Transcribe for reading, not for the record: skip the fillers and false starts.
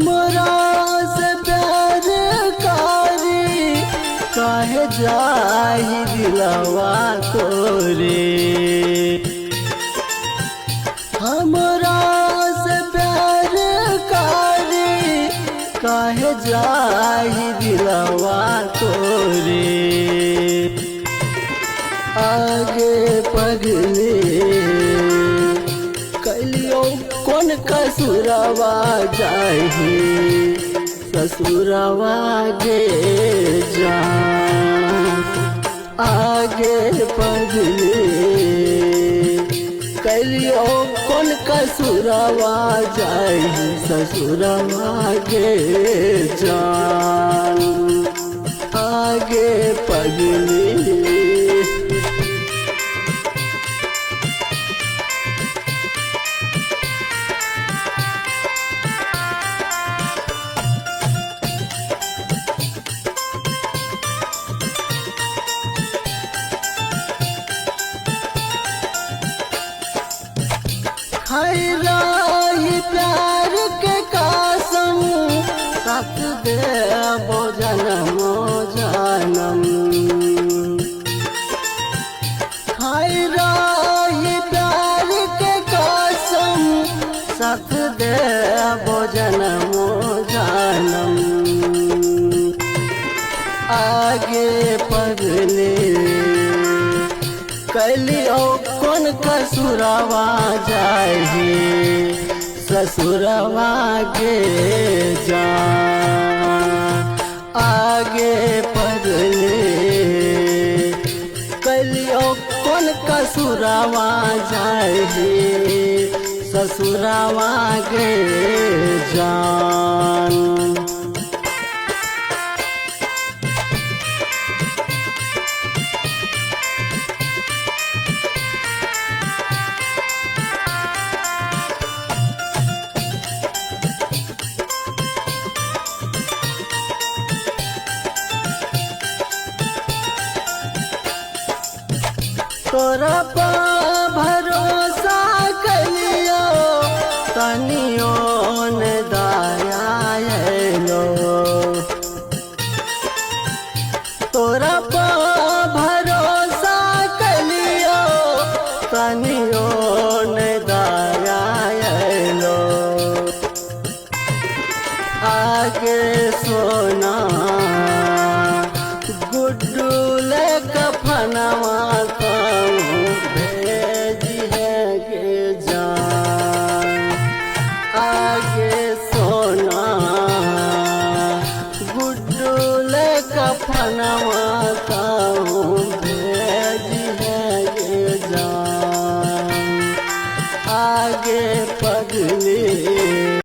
हमरा से प्यार कारी काहे जाही दिलवा तोरे। हमरा से प्यार कारी काहे जाही दिलवा तोरे। आगे पगले कैलियो कौन कसुरवा जाही ससुरवा गे जा। आगे पगले कैलियो कौन कसुरवा जाही ससुरवा गे जान। आगे पगले खैराही प्यार के कसम साथ देबो जनमो जनम। खैराही प्यार के कसम साथ देबो जनमो जनम। आगे पगले कैलियो कौन कसुरवा जाही ससुरवा गे जा। आगे पगले कैलियो कौन कसुरवा जाही ससुरवा गे जान। तोरा पा भरोसा कलियो तनियो न दया आइलो। तोरा पा भरोसा कलियो तनियो न दया आइलो। आगे सोना गुड्डू ले कफनवा भेजी है के जान। आगे सोना गुड्डू ले कफनवा